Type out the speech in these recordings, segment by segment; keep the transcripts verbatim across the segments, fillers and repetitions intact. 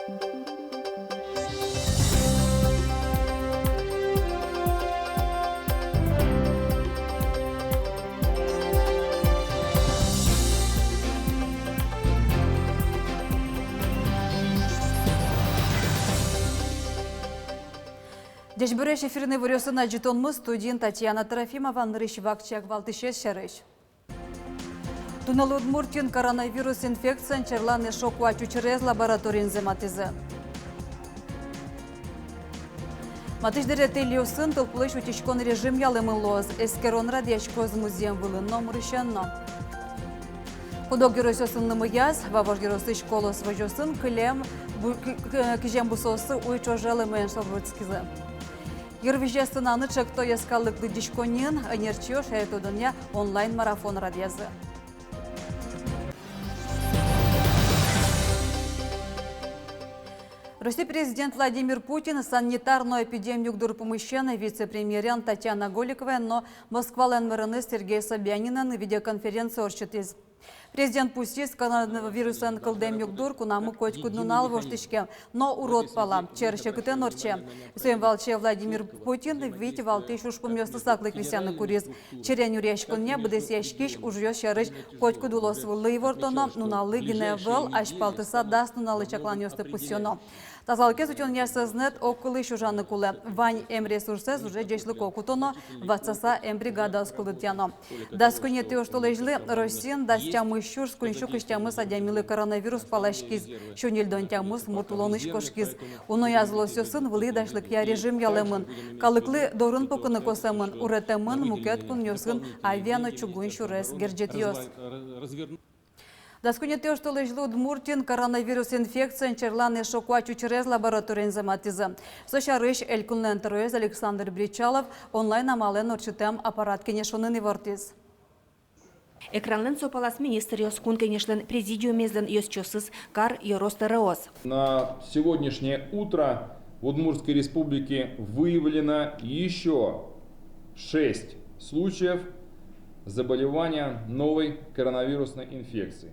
Ӟечбуресь! Эфирын иворъёсын адӟытонмы, студиын Татьяна Трофимова. Нырысь вакчияк валтӥсез сярысь. Туннэ Удмуртиын коронавирус инфекциен черлан эшшо куать учырез лабораториенызы матӥзы. Матысь дыре тэльёсын тылпулэсь утиськон режим ялэмын луоз. Эскерон радъяськоз музъем вылын но, мурысен но. Куд-ог ёросъёсын лымыяз, Вавож ёросысь «Колос» возёсын кылем бу-, к-, к-, кизем бусыоссы уй ӵоже лымыен шоры вуиськизы. Йырвизьзэ сынаны ӵекто йӧскалык лыдӟиськонниын. Ӧнерчиос шаертодонъя онлайн-марафон радъязы. Россия президент Владимир Путин санитар но эпидем югдур пумысен вице-премьерен Татьяна Голиковаен но Москвалэн мэреныз Сергей Собянинэн видеоконференция ортчытӥз. Президент пусйиз, коронавирусэн кылдэм югдур кунамы котькуд нунал воштӥське, но урод пала, чер секытэн ортче. Соин валче Владимир Путин вить валтӥсь ужпумъёслы саклык висъяны куриз. Черен нюръяськонъя быдэсъяськись ужъёс сярысь котькуд улосвыллы ивортоно, нуналлы гинэ ӧвӧл, азьпалтыса дас нуналлы чакланъёсты пусъёно. Тазалыкез утёнъя сӧзнэт огкылысь ужаны кулэ. Вань эмресурсэз уже ӟечлыко кутоно, ватсаса эмбригадаос кылдытъяно. Дас куинетӥ оштолэзьлы Россиын дас тямыс сюрс куинь сю кызь тямыс адямилы коронавирус паласькиз, сю ньыльдон тямыс мурт улонысь кошкиз. Унояз улосъёсын вылӥ дасьлыкъя режим ялэмын. Калыклы дорын пукыны косэмын, уретэмын мукет кунъёсын авиа но чугун сюрес герӟетъёс. Дас куинетӥ оштолэзьлы Удмуртиын коронавирус инфекциен черлан эшшо куать учырез лабораториенызы матӥзы. Со сярысь Элькунлэн тӧроез Александр Бречалов онлайн амалэн ортчытэм аппарат кенешонын ивортӥз. Экранлэн со палаз министръёс, Кун Кенешлэн президиумезлэн ёзчиосыз, кар, ёрос тӧроос. На сегодняшнее утро в Удмуртской Республике выявлено ещё шесть случаев заболевания новой коронавирусной инфекцией.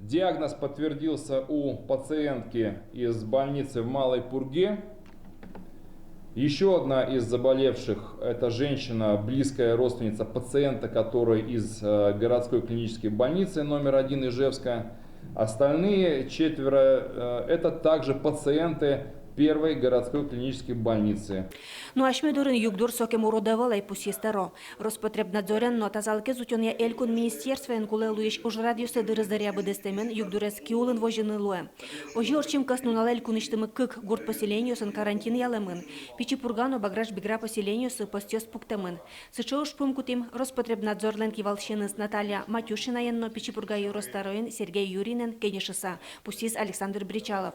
Диагноз подтвердился у пациентки из больницы в Малой Пурге. Ещё одна из заболевших — это женщина, близкая родственница пациента, который из, э, городской клинической больницы номер один Ижевска. Остальные четверо, э, это также пациенты первой городской клинической больницы. Но асьме дорын югдур сокем урод ӧвӧл ай, пусйиз тӧро. Роспотребнадзорен но тазалыкез утёнъя элькун министерствоен кулэ луись ужрадъёсты дырыз дыръя быдэстэмен югдурез ки улын возьыны луэ. Озьы ортчем кӧснуналэ элькунысьтымы кык гурт поселениосын карантин ялэмын. Пичи Пурга но Баграш-Бигра поселениосы постъёс пуктэмын. Сыӵе ужпум кутӥм Роспотребнадзорлэн кивалтӥсеныз Наталья Матюшинаен но Пичи Пурга ёрос тӧроен Сергей Юринэн кенешыса, пусйиз Александр Бречалов.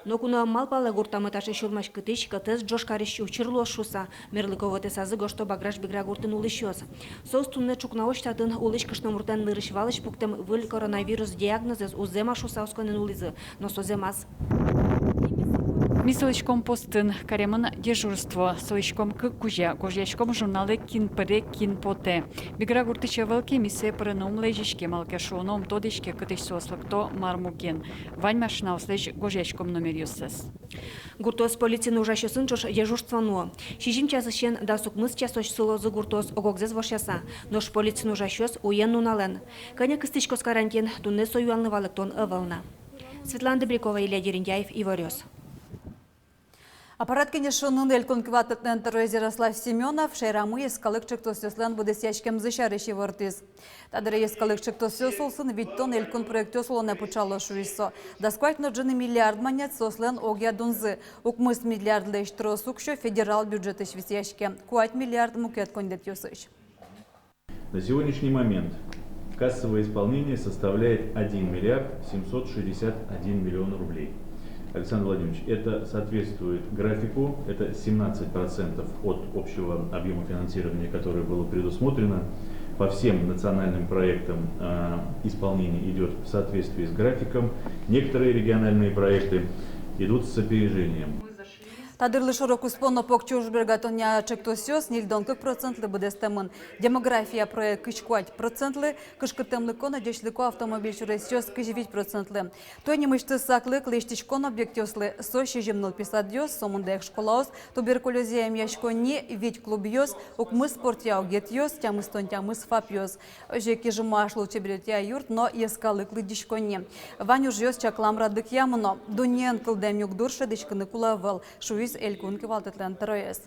Ноку но ӧм малпалэ гуртамы таӵе сюлмаськытӥсь, кӧтэз ӝож карись учыр луоз шуыса. Мерлыко вотэсазы гожто Баграш-Бигра гуртын улӥсьёс. Соос туннэ ӵукнаозь татын улӥсь кышномуртлэн нырысь-валысь пуктэмын выль коронавирус диагнозэз, уз зэм-а шуыса осконэн улӥзы, но со зэмаз. Ми сылӥськом постын, каремын дежурство, сылӥськом кык кузя, гожъяськом журналэ, кин пыре, кин потэ. Бигра гуртысь ӧвӧл ке, ми сое пырыны ум лэзиське, малы ке шуоно, ум тодӥське, кытысь соос лыкто, мар муген. Вань машинаослэсь гожъяськом номеръёссэс. Гуртоос полициын ужасьёсын ӵош дежурство нуо. Сизьым часысен дас укмыс часозь сылозы гуртоос ог-огзэс вошъяса. Нош полициын ужасьёс уен-нуналэн. Кӧня кыстӥськоз карантин, туннэ со юанлы валэктон ӧвӧл на. Светлана Добрякова, Илья Дерендяев, Иворъёс. Аппарат кенешонын Элькун кивалтэтлэн тӧроез Ярослав Семёнов шаерамы йӧскалык ӵектосъёслэн быдэсъяськемзы сярысь ивортӥз. Та дыре йӧскалык ӵектосъёс улсын витьтон элькун проектъёс улонэ пыӵало, шуиз со. Дас куать но ӝыны миллиард манет соослэн огъя дунзы. Укмыс миллиардлэсь трос уксё федерал бюджетысь висъяське, куать миллиард мукет коньдэтъёсысь. На сегодняшний момент кассовое исполнение составляет один миллиард семьсот шестьдесят один миллион рублей. Александр Владимирович, это соответствует графику, это семнадцать процентов от общего объёма финансирования, которое было предусмотрено. По всем национальным проектам, э, исполнение идёт в соответствии с графиком. Некоторые региональные проекты идут с опережением. Та дырлы шоро-куспо но покчи уж бергатонъя ӵектосъёс ньыльдон кык процентлы быдэстэмын. Демография проект кызь куать процентлы, кышкыттэмлыко но ӟечлыко автомобиль сюресъёс кызь вить процентлы. Туэ нимысьтыз саклык лэсьтӥськон объектъёслы: со сизьым нылпи садъёс, сомында ик школаос, туберкулёзъя эмъяськонни, вить клубъёс, укмыс спортъя огетъёс, тямыстон тямыс ФАПъёс. Озьы ик Ижмаш лулчеберетъя юрт но йӧскалык лыдӟиськонни. Вань ужъёс чаклам радлыкъя мыно. Дуннеын кылдэм югдур шӧдӥськыны кулэ ӧвӧл, шуиз элькун кивалтэтлэн тӧроез.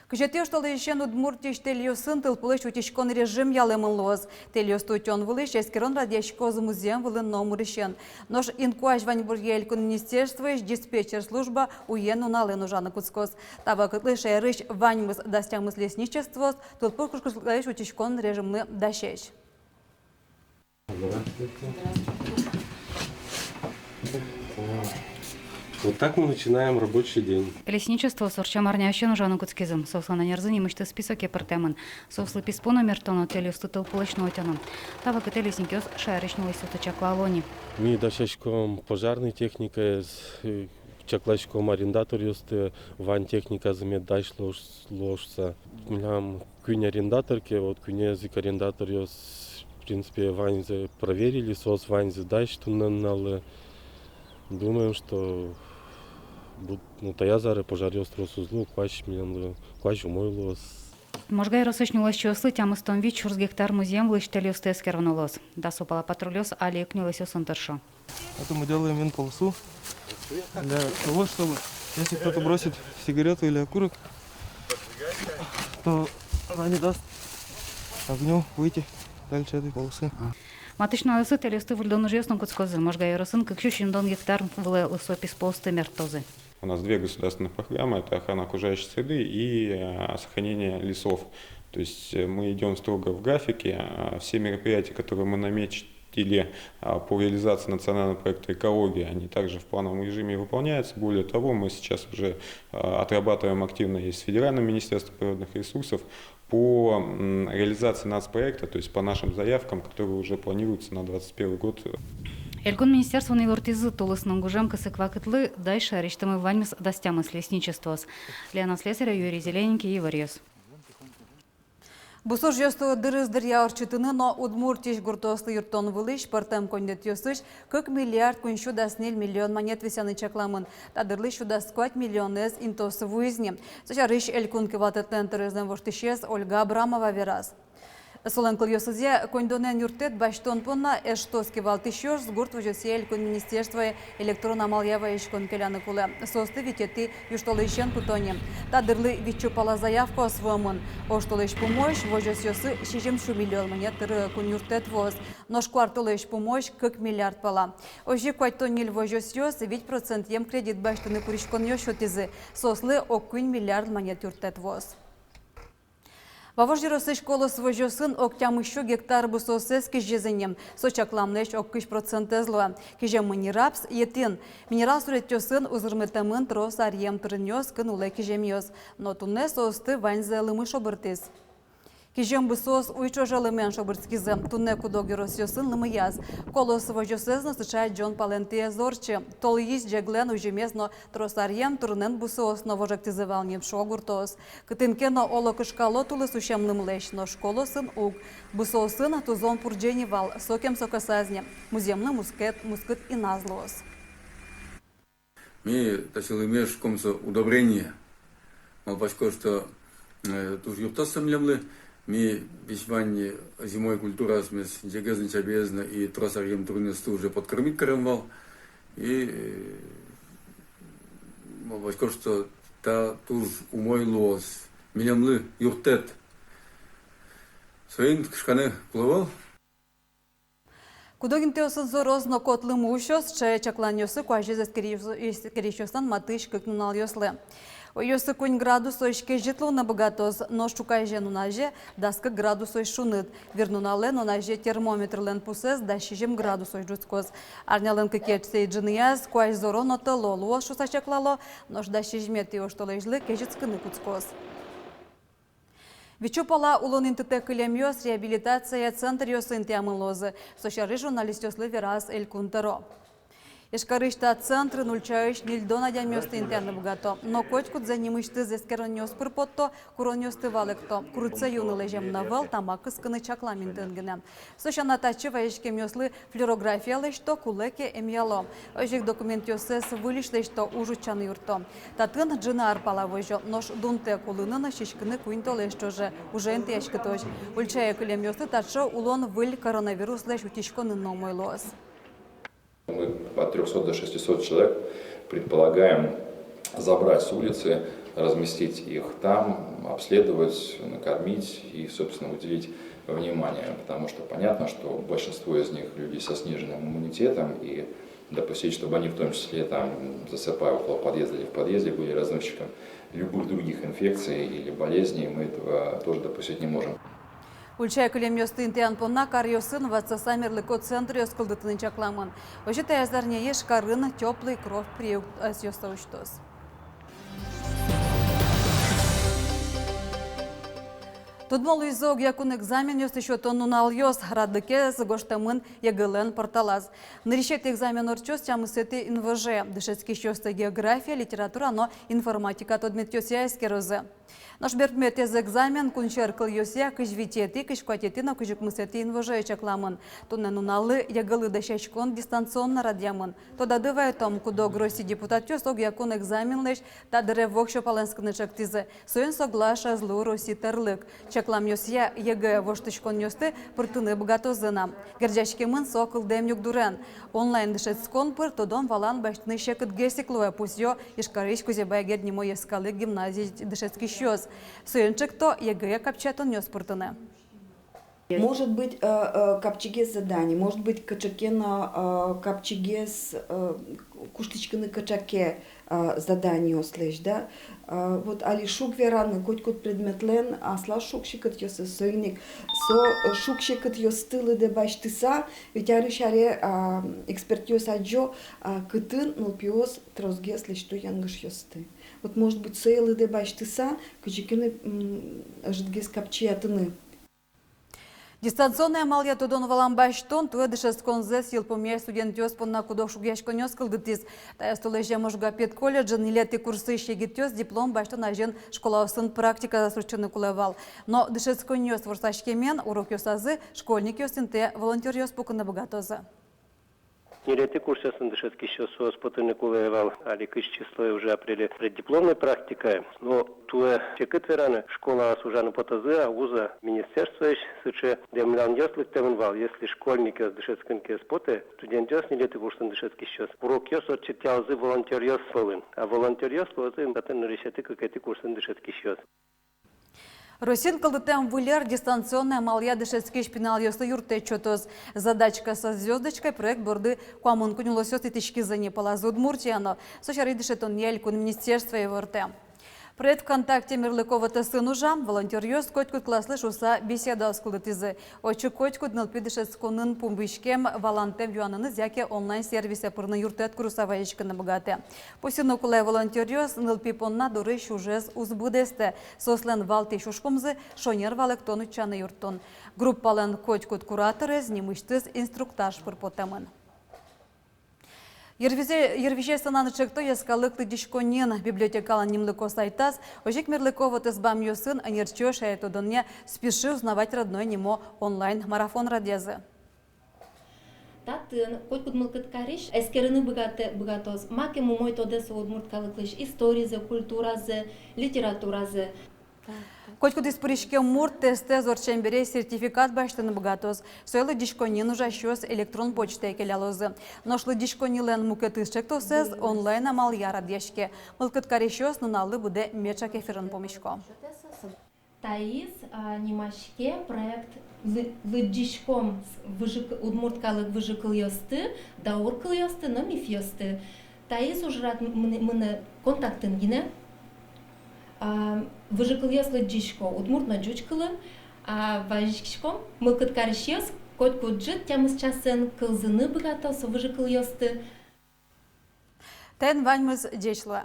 Кызетӥ оштолэзьысен Удмуртиысь тэльёсын тылпулэсь утиськон режим ялэмын луоз. Тэльёсты утён вылысь эскерон радъяськоз музъем вылын но омырысен. Нош инкуазь ваньбуръя элькун министерствоысь диспетчер служба уен-нуналэн ужаны кутскоз. Та вакытлы шаерысь ваньмыз дас тямыс лесничествоос тылпу кышкытлыклэсь утиськон режимлы дасесь. Здравствуйте. Вот так мы начинаем рабочий день. Лесничествоос ортчем арняысен ужаны кутскизы. Соослэн ӧнерзы нимысьтыз списоке пыртэмын. Соослы писпу но мерттоно, тэльёсты тылпулэсь но утёно. Та вакытэ лесникъёс шаерысь нюлэсъёсты чаклало ни. Ми дасяськом пожарной техникаез, э, чакласьком арендаторъёсты, вань техниказы мед дась луоз, луоз шуыса. Милям куинь арендатор ке, вот куинез ик арендаторъёс, в принципе, ваньзэ проверили, соос ваньзы дась туннэ нуналлы. Думаем, что буд-, ну, таяз аре пожаръёс трос уз луо, куазь милемлы, куазь умой луоз. Можга ёросысь нюлэсчиослы тямыстон вить сюрс гектар музъем вылысь тэльёсты эскероно луоз. Дасо пала патрульёс али ик нюлэсъёсын тыршо. Это мы делаем вент-полосу для того, чтобы, если кто-то бросит сигарету или окурок, то она не даст огню выйти дальше этой полосы. Матысь нуналъёсы тэльёсты выльдон ужъёс но кутскозы. Можга ёросын кык сю сизьымдон гектар вылэ лысо писпуосты мерттозы. У нас две государственных программы: это охрана окружающей среды и, э, сохранение лесов. То есть, э, мы идём строго в графике. А все мероприятия, которые мы наметили, а, по реализации национального проекта «Экология», они также в плановом режиме выполняются. Более того, мы сейчас уже, а, отрабатываем активно и с Федеральным министерством природных ресурсов по, м, реализации нацпроекта, то есть по нашим заявкам, которые уже планируются на двадцать первый год. Элькун министерствоын ивортӥзы: тулыс но гужем кысык вакытлы дась шаерысьтымы ваньмыз дас тямыс лесничествоос. Лена Слесарева, Юрий Зелененький, «Иворъёс». Бусыужъёсты дырыз дыръя ортчытыны но Удмуртиысь гуртъёслы юрттон вылысь пӧртэм коньдэтъёсысь кык миллиард куинь сю дас ньыль миллион манет висъяны чакламын. Та дырлы сю дас куать миллионэз интыосы вуиз ни. Со сярысь элькун кивалтэтлэн тӧроезлэн воштӥсез Ольга Абрамова вераз. Солэн кылъёсызъя, коньдонэн юрттэт басьтон понна Эштос кивалтӥсьёс гурт возёсъя элькун министерствое электрон амалъя вазиськон келяны кулэ. Соосты витетӥ южтолэзьысен куто ни. Та дырлы витьсю пала заявкаос вуэмын. Оштолэзь пумозь возёсъёсы сизьым сю миллион манет тыр кунъюрттэт вуоз. Нош куартолэзь пумозь кык миллиард пала. Озьы куатьтон ньыль возёсъёс вить процентъем кредит басьтыны куриськонъёс сётӥзы. Соослы ог куинь миллиард манет юрттэт вуоз. Вавож ёросысь «Колос» возёсын ог тямыс сю гектар бусыоссэс кизизы ни. Со чакламлэсь ог кызь процентэз луэ. Киземын ни рапс, етӥн. Минерал суретъёсын узырмытэмын трос аръем турынъёс, кын улэ киземъёс. Но туннэ соосты ваньзэ лымы шобыртӥз. Кизем бусыос уй ӵоже лымыен шобыртскизы. Туннэ куд-ог ёросъёсын лымыяз. «Колос» возёсэз но сыӵе адӟон палэнтӥез ортче. Толйысь ӟеглэн узьымез но трос аръем турынэн бусыос но вожектӥзы вал ни, шуо гуртоос. Кытын ке но оло кышкало тулыс усем лымылэсь, нош «Колосын» уг. Бусыосын тузон пурӟе ни вал, сокем со кӧсаз ни. Музъемлы мускет, мускыт иназ луоз. Ми таӵе лымыез шуком со удобрение. Малпасько, что, э, туж юрттоз со милемлы. Ми весь вань зимой культураосмес, ӟегез но, чабеез но и трос аръем турынъёсты уже подкормить карем вал. И, э, малпасько, что та туж умой луоз. Милемлы юрттэт. Соин кышканы кулэ ӧвӧл. Куд-ог интыосын зороз но кот лымы усёз, сыӵе чакланъёсы куазез эскерись-, эскерисьёслэн матысь кык нуналъёслы. Ойёсы куинь градусозь кезьыт луыны быгатоз, нош ӵуказе нуназе дас кык градусозь шуныт. Вирнуналэ нуназе термометрлэн пусэз дас сизьым градусозь ӝутскоз. Арнялэн кыкетӥ ӝыныяз куазь зоро но тӧло луоз шуыса чаклало, нош дас сизьыметӥ оштолэзьлы кезьытскыны кутскоз. Витьсю пала улон интытэк кылемъёс реабилитация центръёсы интыямын луозы. Со сярысь журналистъёслы вераз элькун тӧро. Ижкарысь та центрын ульчаысь ньыльдон адямиосты интыяны быгато. Но котькудзэ нимысьтыз эскеронъёс пыр потто, куронъёсты валэкто. Курытсэ юыны лэзем но ӧвӧл, тамак кыскыны чаклам интыын гинэ. Со сяна, татчы вазиськемъёслы флюорография лэсьто, кулэ ке, эмъяло. Озьы ик документъёссэс выльысь лэсьто, уж утчаны юртто. Татын ӝыны ар пала возё, нош дунтэк улыны но сиськыны куинь толэзь ӵоже, уже интыяськытозь. Ульчае кылемъёслы таӵе улон выль коронавируслэсь утиськонын но умой луоз. Мы от трёхсот до шестисот человек предполагаем забрать с улицы, разместить их там, обследовать, накормить и, собственно, уделить внимание, потому что понятно, что большинство из них люди со сниженным иммунитетом, и допустить, чтобы они в том числе там, засыпая около подъезда или в подъезде, были разносчиком любых других инфекций или болезней, мы этого тоже допустить не можем. Ульчае кылемъёсты интыян понна каръёсын ватсаса мерлыко центръёс кылдытыны чакламын. Озьы таяз арняе Ижкарын «Тёплый кровь» приют ӧсъёссэ усьтоз. Тодмо луизы огъякун экзаменъёсты сётон нуналъёс. Радлыкез гожтэмын ЕГЭ-лэн порталаз. Нырысетӥ экзамен ортчоз тямысэтӥ инвожое. Дышетскисьёсты география, литература но информатика тодметъёсъя эскерозы. Нош берпуметӥез экзамен кунсьӧр кылъёсъя кызь витетӥ, кызь куатетӥ но кызь укмысэтӥ инвожое чакламын. Туннэ нуналлы ЕГЭ-лы дасяськон дистанционно радъямын. Тодады вайытом, куд-ог Россиысь депутатъёс огъякун экзаменлэсь та дыре воксё палэнскыны чектӥзы. Соин соглаш ӧз луы Россиысь тӧрлык. Чакламъёсъя, ЕГЭ воштӥськонъёсты пыртыны быгатозы на. Герӟаськемын со кылдэм югдурен. Онлайн дышетскон пыр тодон-валан басьтыны секытгес ик луэ, пусъё Ижкарысь Кузебай Герд нимо йӧскалык гимназиысь дышетскисьёс. Соин ӵекто ЕГЭ-е капчиятонъёс пыртыны. Может быть, э, э, капчигес задание, может быть, кыӵе ке но, э, капчигес, э, куштӥськыны кыӵе ке, э, заданиослэсь, да. Э, вот али шуг вераны, котькуд предметлэн аслаз шуг-секытъёсыз, соин ик со, э, шуг-секытъёсты лыдэ басьтыса, ведь арысь аре, а, экспертъёс адӟо, а, кытын нылпиос тросгес лэсьто янгышъёсты. Вот, может быть, сое лыдэ басьтыса, кызьы ке но, м, ӧжытгес капчиятыны. Дистанционной амалъя тодон-валан басьтон туэ дышетсконзэс йылпумъясь студентъёс понна куд-ог шугъяськонъёс кылдытӥз. Таяз толэзе Можга педколледжын ньылетӥ курсысь егитъёс диплом басьтон азьын школаосын практиказэс ортчыны кулэ вал. Но дышетсконъёс ворсаськемен, урокъёсазы школьникъёс интые волонтёръёс пукыны быгатозы. Ньылетӥ курсъёсын дышетскисьёс, соос потыны кулэ вал али кызь числое, уже апреле, преддипломной практикае. Но туэ секыт вераны, школаос ужаны потозы-а, уз-а, министерствоысь сыӵе дэмланъёс лыктэмын вал: если школьникъёс дышетскыны ке ӧз поты, студентъёс, ньылетӥ курсын дышетскисьёс, урокъёс ортчытъялозы волонтёръёс пӧлын. А волонтёръёс луозы татын нырысетӥ, кыкетӥ курсын дышетскисьёс. Россиын кылдытэм выль ӧр дистанционной амалъя дышетскись пиналъёслы юрттэт сётоз. «Задачка со звёздочкой» проект борды куамын куинь улосъёс итӥськизы ни, пӧлазы Удмуртия но. Со сярысь дышетонъя элькун министерство ивортэ. Проект ВКонтакте мерлыко вотэсын ужа. Волонтёръёс котькуд класслы шуыса беседаос кылдытӥзы. Отчы котькуд нылпи дышетсконын пумиськем валантэм юанэныз яке онлайн-сервисэ пырыны юрттэт курыса вазиськыны быгатэ. Пусйыны кулэ, волонтёръёс нылпи понна дорысь ужез уз быдэстэ. Соослэн валтӥсь ужпумзы — шонер валэктон утчаны юрттон. Группалэн котькуд кураторез нимысьтыз инструктаж пыр потэмын. Йырвизе-, йырвизез сценаны ӵекто йӧскалык лыдӟиськонниын. Библиотекалэн нимлыко сайтаз, озьы ик мерлыко вотэс бамъёсын ӧнерчиос шаертодонъя «Спеши узнавать родное» нимо онлайн-марафон радъязы. Татын котькуд мылкыд карись эскерыны быгатэ, быгатоз, маке умой тодэ со удмурт калыклэсь историзэ, культуразэ, литературазэ. Котькудӥз пыриськем мурт тестэз ортчем бере сертификат басьтыны быгатоз. Сое лыдӟиськонниын ужасьёс электрон почтае келялозы. Нош лыдӟиськоннилэн мукетыз ӵектосэз онлайн амалъя радъяське. Мылкыд карисьёс нуналлы быдэ меӵак эфирын пумисько. Таиз, а, нимаське проект лы-, лыдӟиськом с-, выжы к-, удмурт калык выжыкылъёсты, даур кылъёсты но мифъёсты. Таиз ужрад м-, мынэ, мынэ контактын гинэ. А, выжыкылъёс лыдӟисько удмурт но ӟуч кылын, а вазиськиськом, мылкыд карисьёс котькуд ӝыт тямыс часын кылзыны быгато со выжыкылъёсты. Таин ваньмыз, ӟеч луэ.